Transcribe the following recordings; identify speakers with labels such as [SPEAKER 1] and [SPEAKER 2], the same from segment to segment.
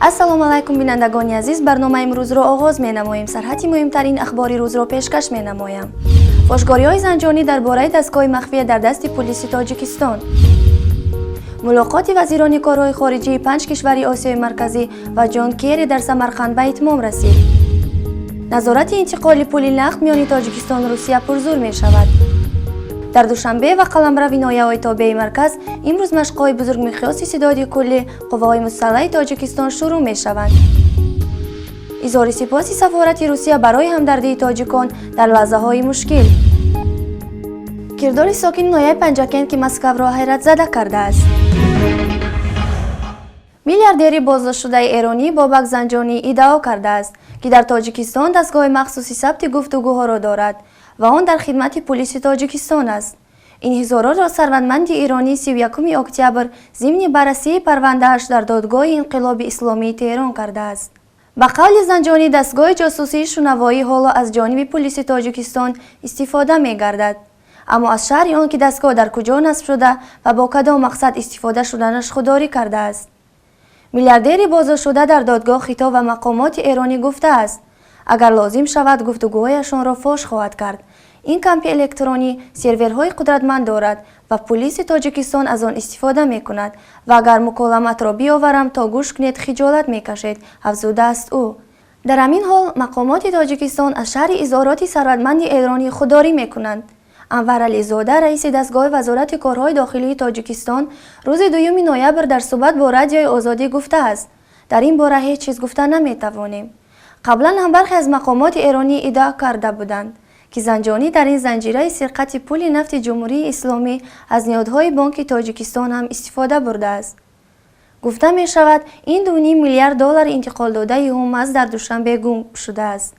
[SPEAKER 1] Ассалому алайкум, бинандагони азиз. Барномаи имрӯзро оғоз менамоем. Сархати муҳимтарин ахбори рӯзро пешкаш менамоям. Фошгориҳои Занҷонӣ дар бораи дастгоҳи махфия дар дасти пулиси Тоҷикистон, мулоқоти вазирони корҳои хориҷии панҷ кишвари Осиёи Марказӣ ва Ҷон Керри дар Самарқанд ба итмом расид. Назорати интиқоли пули нақд миёни Тоҷикистону Русия пурзур мешавад. Дар Душанбе ва қаламрави ноҳияҳои тобеи марказ имрӯз машқҳои бузургмиқёси ситоди кулли қувваҳои мусаллаҳи Тоҷикистон шурӯъ мешаванд. Изҳори сипоси сафорати Русия барои ҳамдардии тоҷикон дар лаҳзаҳои мушкил. Кирдори сокини ноҳияи Панҷакент, ки Москавро ҳайратзада кардааст. Миллиардери боздоштшудаи эронӣ Бобак Занҷонӣ иддао кардааст, ки дар Тоҷикистон дастгоҳи махсуси сабти гуфтугӯҳоро дорад ва он дар хидмати пулиси Тоҷикистон аст. Ин изҳоротро сарватманди иронӣ 31 октябр зимни баррасии парвандааш дар Додгоҳи Инқилоби Исломии Теҳрон кардааст. Ба қавли Занҷонӣ, дастгоҳи ҷосусии шунавоӣ ҳоло аз ҷониби пулиси Тоҷикистон истифода мегардад, аммо аз шарҳи он ки дастгоҳ дар куҷо насб шуда ва бо кадом мақсад истифода шуданаш, худдорӣ кардааст. Миллиардери боздоштшуда дар додгоҳ хитоб ба мақомоти эронӣ гуфтааст, агар лозим шавад, гуфтугӯҳояшонро фош хоҳад кард. Ин компи электронӣ серверҳои қудратманд дорад ва пулиси Тоҷикистон аз он истифода мекунад ва агар муколаматро биёварам то гӯш кунед, хиҷолат мекашед, афзудааст ӯ. Дар ҳамин ҳол мақомоти Тоҷикистон аз шарҳи изҳороти сарватманди эронӣ худдорӣ мекунанд. Анвар Ализода, раиси дастгоҳи Вазорати корҳои дохилии Тоҷикистон, рӯзи 2 ноябр дар суҳбат бо Радиои Озодӣ гуфтааст, дар ин бора ҳеҷ чиз гуфта наметавонем. Қаблан ҳам бархе аз мақомоти эронӣ иддао карда буданд, ки Занҷонӣ дар ин занҷираи сирқати пули нафти Ҷумҳурии Исломӣ аз ниҳодҳои Бонки Тоҷикистон ҳам истифода бурдааст. Гуфта мешавад, ин 2,5 миллиард доллари интиқолдодаи ҳумаз дар Душанбе гум шудааст,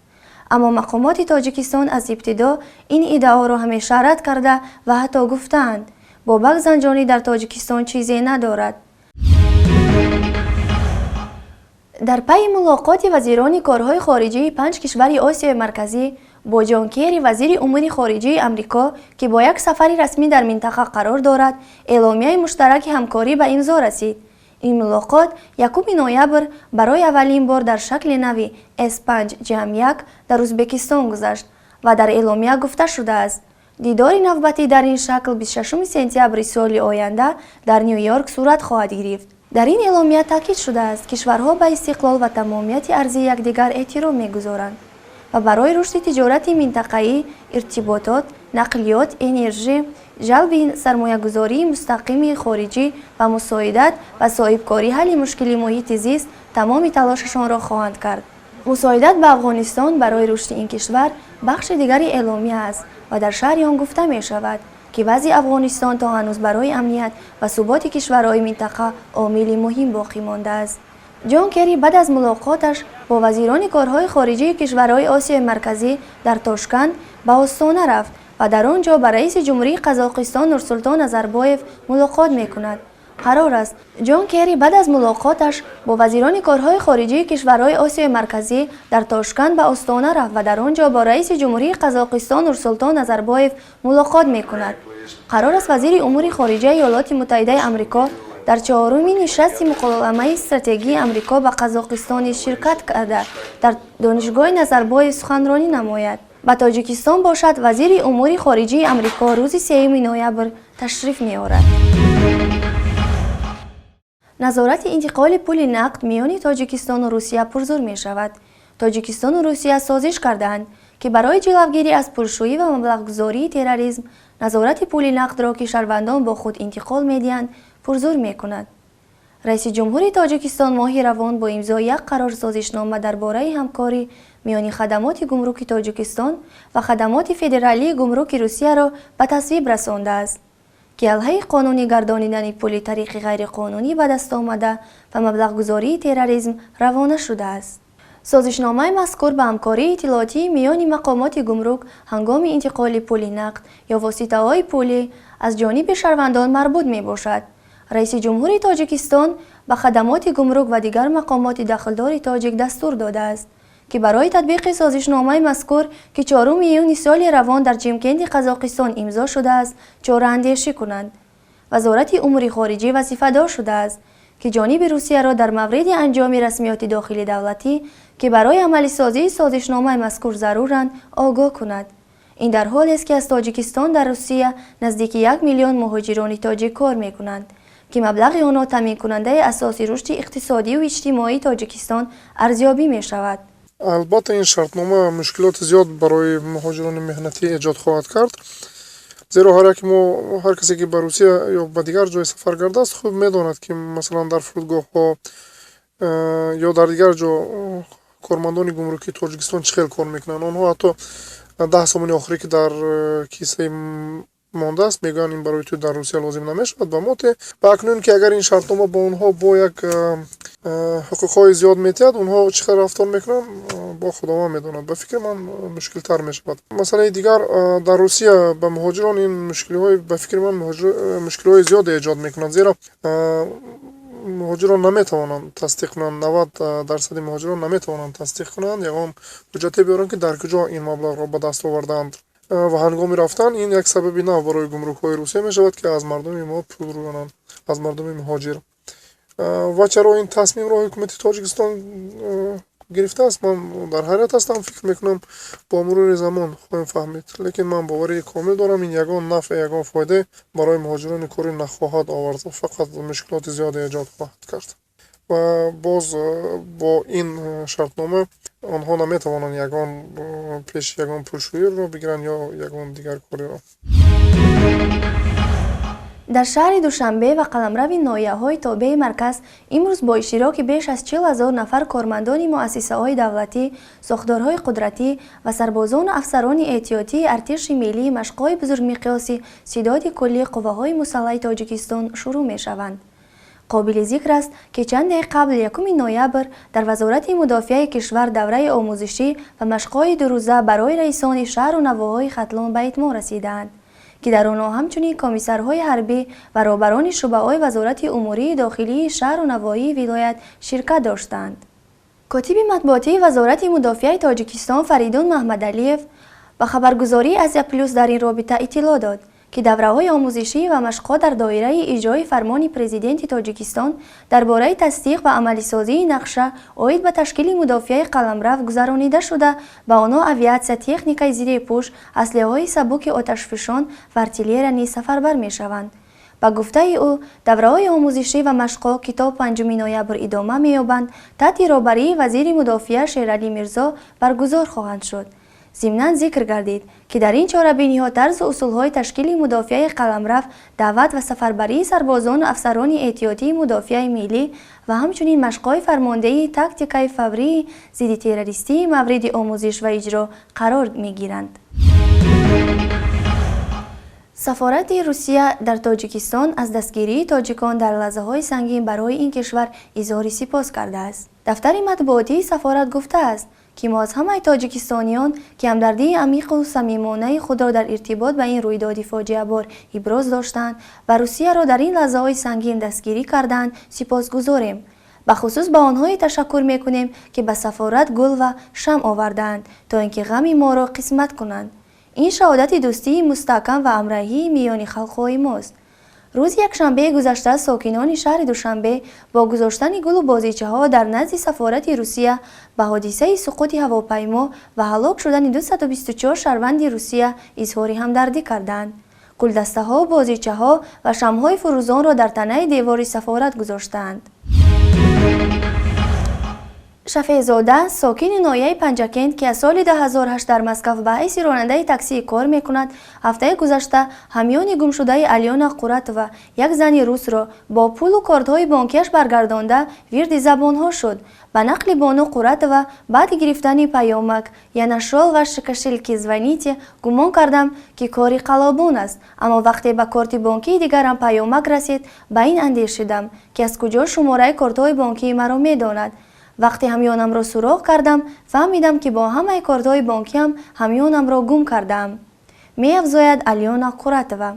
[SPEAKER 1] аммо мақомоти Тоҷикистон аз ибтидо ин иддаоро ҳамеша рад карда ва ҳатто гуфтаанд, Бобак Занҷонӣ дар Тоҷикистон чизе надорад. Дар пайи мулоқоти вазирони корҳои хориҷии панҷ кишвари Осиёи Марказӣ бо Ҷон Керри, вазири умури хориҷии Амрико, ки бо як сафари расмӣ дар минтақа қарор дорад, эъломияи муштараки ҳамкорӣ ба имзо расид. Ин мулоқот 1 ноябр барои аввалин бор дар шакли нави С5+1 дар Ӯзбекистон гузашт ва дар эъломия гуфта шудааст, дидори навбатӣ дар ин шакл 26 сентябри соли оянда дар Ню Йорк сурат хоҳад гирифт. Дар ин эъломия таъкид шудааст, кишварҳо ба истиқлол ва тамомияти арзии якдигар эҳтиром мегузоранд ва барои рушди тиҷорати минтақаӣ, иртиботот, нақлиёт, энержӣ, ҷалби сармоягузории мустақими хориҷӣ ва мусоидат ба соҳибкорӣ, ҳалли мушкили муҳити зист тамоми талошашонро хоҳанд кард. Мусоидат ба Афғонистон барои рушди ин кишвар бахши дигари эъломия аст ва дар шарҳи он гуфта мешавад, ки вазъи Афғонистон то ҳанӯз барои амният ва суботи кишварҳои минтақа омили муҳим боқӣ мондааст. Ҷон Керри баъд аз мулоқоташ бо вазирони корҳои хориҷии кишварҳои Осиёи Марказӣ дар Тошканд ба Остона рафт ва дар он ҷо ба раиси ҷумҳурии Қазоқистон Нурсултон Назарбоев мулоқот мекунад. Қарор аст, Ҷон Керри баъд аз мулоқоташ бо вазирони корҳои хориҷии кишварҳои Осиёи Марказӣ дар Тошканд ба Остона рафт ва дар он ҷо бо раиси ҷумҳурии Қазоқистон Нурсултон Назарбоев мулоқот мекунад. Қарор аст, вазири умури хориҷаи Иёлоти Муттаҳидаи Амрико дар чаҳоруми нишасти муколамаи стратегии Амрико ба Қазоқистон ширкат карда, дар Донишгоҳи Назарбоев суханронӣ намояд. Ба Тоҷикистон бошад, вазири умури хориҷии Амрико рӯзи 3 ноябр ташриф меорад. Назорати интиқоли пули нақд миёни Тоҷикистону Русия пурзур мешавад. Тоҷикистону Русия созиш кардаанд, ки барои ҷилавгирӣ аз пулшӯӣ ва маблағгузории терроризм назорати пули нақдро, ки шаҳрвандон бо худ интиқол медиҳанд, пурзур мекунад. Раиси ҷумҳури Тоҷикистон моҳи равон бо имзои як қарор созишнома дар бораи ҳамкорӣ миёни хадамоти гумруки Тоҷикистон ва хадамоти федералии гумруки Русияро ба тасвиб расондааст, ки алайҳи қонунӣ гардонидани пули тариқи ғайриқонунӣ ба даст омада ва маблағгузории терроризм равона шудааст. Созишномаи мазкур ба ҳамкории иттилоотии миёни мақомоти гумрук ҳангоми интиқоли пули нақд ё воситаҳои пулӣ аз ҷониби шаҳрвандон марбут мебошад. Раиси ҷумҳури Тоҷикистон ба хадамоти гумрук ва дигар мақомоти дахлдори тоҷик дастур додааст, ки барои татбиқи созишномаи мазкур, ки 4 июни соли равон дар Чимкенти Қазоқистон имзо шудааст, чораандешӣ кунанд. Вазорати умури хориҷӣ вазифадор шудааст. Ки ҷониби Русияро дар мавриди анҷоми расмиёти дохили давлатӣ, ки барои амалисозии созишномаи мазкур заруранд, огоҳ кунад. Ин дар ҳолест, ки аз Тоҷикистон дар Русия наздики 1 миллион муҳоҷирони тоҷик кор мекунанд, ки маблағи онҳо таъминкунандаи асоси рушди иқтисодию иҷтимоии Тоҷикистон арзёбӣ мешавад.
[SPEAKER 2] Албатта, ин шартнома мушкилоти зиёд барои муҳоҷирони меҳнатӣ эҷод хоҳад кард, зеро ҳар яке мо, ҳар касе ки ба Русия ё ба дигар ҷой сафар кардааст, хуб медонад, ки масалан дар фурудгоҳҳо ё дар дигар ҷо кормандони гумрукии Тоҷикистон чӣ хел кор мекунанд. Онҳо ҳатто 10 сомони охире, ки дар кисаи мондааст, мегӯянд, ин барои ту дар Русия лозим намешавад, ба мо те. Ва акнун ки агар ин шартнома ба онҳо бо як ҳуқуқҳои зиёд метиҳад, онҳо чӣ хел рафтор мекунанд, бо Худованд медонад. Ба фикри ман, мушкилтар мешавад. Масъалаи дигар, дар Русия ба муҳоҷирон ин мушкилиҳои, ба фикри ман, мушкилиҳои зиёде эҷод мекунад, зеро муҳоҷирон наметавонанд тасдиқ кунанд, 90 дарсади муҳоҷирон наметавонанд тасдиқ кунанд, ягон ҳуҷҷате биёранд, ки дар куҷо ин маблағро ба даст овардаанд. Ва ҳангоми рафтан ин як сабаби нав барои гумрукҳои Русия мешавад, ки аз мардуми мо пул рӯянанд, аз мардуми муҳоҷир. Ва чаро ин тасмимро ҳукумати Тоҷикистон гирифтааст, ман дар ҳайрат ҳастам. Фикр мекунам, бо мурури замон хоҳем фаҳмид, лекин ман боварии комил дорам, ин ягон нафъе, ягон фоида барои муҳоҷирони корӣ нахоҳад овард, фақат мушкилоти зиёде эҷод хоҳад кард. Ва боз бо ин шартнома онҳо наметавонанд ягон пеши ягон пулшӯиро бигиранд ё ягон дигар кореро.
[SPEAKER 1] Дар шаҳри Душанбе ва қаламрави ноҳияҳои тобеи марказ имрӯз бо иштироки беш аз 40 000 нафар кормандони муассисаҳои давлатӣ, сохторҳои қудратӣ ва сарбозону афсарони эҳтиётии артиши миллӣ машқҳои бузургмиқёси Ситоди куллии қувваҳои мусаллаҳи Тоҷикистон шурӯъ мешаванд. Қобили зикр аст, ки чанде қабл, 1 ноябр, дар Вазорати мудофиаи кишвар давраи омӯзишӣ ва машқҳои дурӯза барои раисони шаҳру навоҳии Хатлон ба итмом расидаанд, ки дар онҳо ҳамчунин комиссарҳои ҳарбӣ ва роҳбарони шӯъбаҳои Вазорати умурии дохилии шаҳру навоҳии вилоят ширкат доштанд. Котиби матбуотии Вазорати мудофиаи Тоҷикистон Фаридун Маҳмадалиев ба хабаргузории Азия Плюс дар ин робита иттилоъ дод, ки давраҳои омӯзишӣ ва машқҳо дар доираи иҷрои фармони Президенти Тоҷикистон дар бораи тасдиқ ва амалисозии нақша оид ба ташкили мудофиаи қаламрав гузаронида шуда, ба онҳо авиатсия, техникаи зирепӯш, аслиҳаҳои сабуки оташфишон ва артиллерия низ сафарбар мешаванд. Ба гуфтаи ӯ, давраҳои омӯзишӣ ва машқҳо, ки то 5 ноябр идома меёбанд, таҳти роҳбарии вазири мудофиа Шералӣ Мирзо баргузор хоҳанд шуд. Зимнан зикр гардид, ки дар ин чорабиниҳо тарзу усулҳои ташкили мудофиаи қаламрав, даъват ва сафарбарии сарбозону афсарони эҳтиётии мудофиаи миллӣ ва ҳамчунин машқҳои фармондеҳии тактикаи фаврии зидди террористии мавриди омӯзиш ва иҷро қарор мегиранд. Сафорати Русия дар Тоҷикистон аз дастгирии тоҷикон дар лаҳзаҳои сангин барои ин кишвар изҳори сипос кардааст. Дафтари матбуотии сафорат гуфтааст, ки мо аз ҳамаи тоҷикистониён, ки ҳамдардии амиқу самимонаи худро дар иртибот ба ин рӯйдоди фоҷиабор иброз доштанд ва Русияро дар ин лаҳзаҳои сангин дастгирӣ карданд, сипосгузорем. Бахусус ба онҳое ташаккур мекунем, ки ба сафорат гул ва шамъ овардаанд, то ин ки ғами моро қисмат кунанд. Ин шаҳодати дӯстии мустаҳкам ва ҳамроҳии миёни халқҳои мост. Рӯзи якшанбеи гузашта сокинони шаҳри Душанбе бо гузоштани гулу бозичаҳо дар назди сафорати Русия ба ҳодисаи суқути ҳавопаймо ва ҳалок шудани 224 шаҳрванди Русия изҳори ҳамдардӣ карданд. Гулдастаҳо, бозичаҳо ва шамъҳои фурӯзонро дар танаи девори сафорат гузоштаанд. Шафеъзода, сокини ноҳияи Панҷакент, ки аз соли 2008 дар Москав ба ҳайси ронандаи таксӣ кор мекунад, ҳафтаи гузашта ҳамёни гумшудаи Алёна Қуратова, як зани русро бо пулу кортҳои бонкиаш баргардонда, вирди забонҳо шуд. Ба нақли бону Қуратова, баъди гирифтани паёмак «Я нашёл ваши кошельки, звоните», гумон кардам, ки кори қаллобон аст, аммо вақте ба корти бонкии дигарам паёмак расид, ба ин андешидам, ки аз куҷо шумораи кортҳои бонкии маро медонад. Вақте ҳамёнамро суроғ кардам, фаҳмидам, ки бо ҳамаи кортҳои бонкиам ҳамёнамро гум кардаам, меафзояд Алёна Қуратова.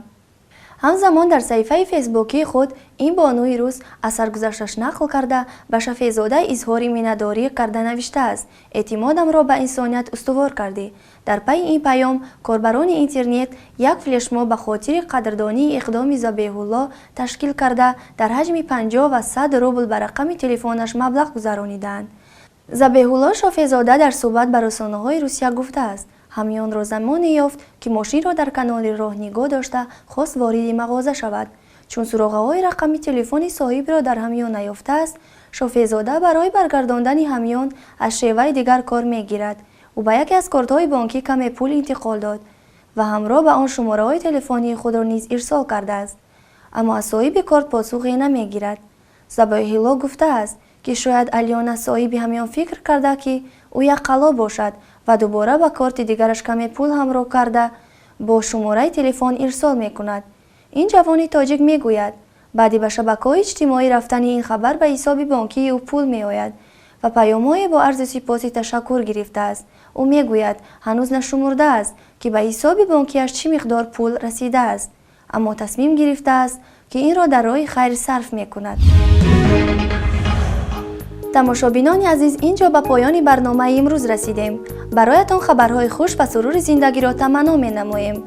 [SPEAKER 1] Ҳамзамон дар саҳифаи фейсбукии худ ин бонуи рус аз саргузашташ нақл карда, ба Шафеъзода изҳори миннатдорӣ карда навиштааст: «Эътимодамро ба инсоният устувор кардӣ». Дар пайи ин паём корбарони интернет як флешмоб ба хотири қадрдонии иқдоми Забеҳулло ташкил карда, дар ҳаҷми 50 ва 100 рубл ба рақами телефонаш маблағ гузаронидаанд. Забеҳулло Шофеъзода дар суҳбат ба расонаҳои Русия гуфтааст, ҳамёнро замоне ёфт, ки мошинро дар канори роҳ нигоҳ дошта, хост вориди мағоза шавад. Чун суроғаҳои рақами телефони соҳибро дар ҳамён наёфтааст, Шофеъзода барои баргардондани ҳамён аз шеваи дигар кор мегирад. Ӯ ба яке аз кортҳои бонкӣ каме пул интиқол дод ва ҳамроҳ ба он шумораҳои телефонии худро низ ирсол кардааст, аммо аз соҳиби корт посухе намегирад. Забеҳулло гуфтааст, ки шояд Алёна, соҳиби ҳамён, фикр карда, ки ӯ як қаллоб бошад ва дубора ба корти дигараш каме пул ҳамроҳ карда, бо шумораи телефон ирсол мекунад. Ин ҷавони тоҷик мегӯяд, баъди ба шабакаҳои иҷтимоӣ рафтани ин хабар ба ҳисоби бонкии ӯ пул меояд ва паёмҳое бо арзи сипоси ташаккур гирифтааст. Ӯ мегӯяд, ҳанӯз нашумурдааст, ки ба ҳисоби бонкиаш чӣ миқдор пул расидааст, аммо тасмим гирифтааст, ки инро дар роҳи хайр сарф мекунад. Тамошобинони азиз, ин ҷо ба поёни барномаи имрӯз расидем. Бароятон хабарҳои хуш ва сурури зиндагиро таманно менамоем.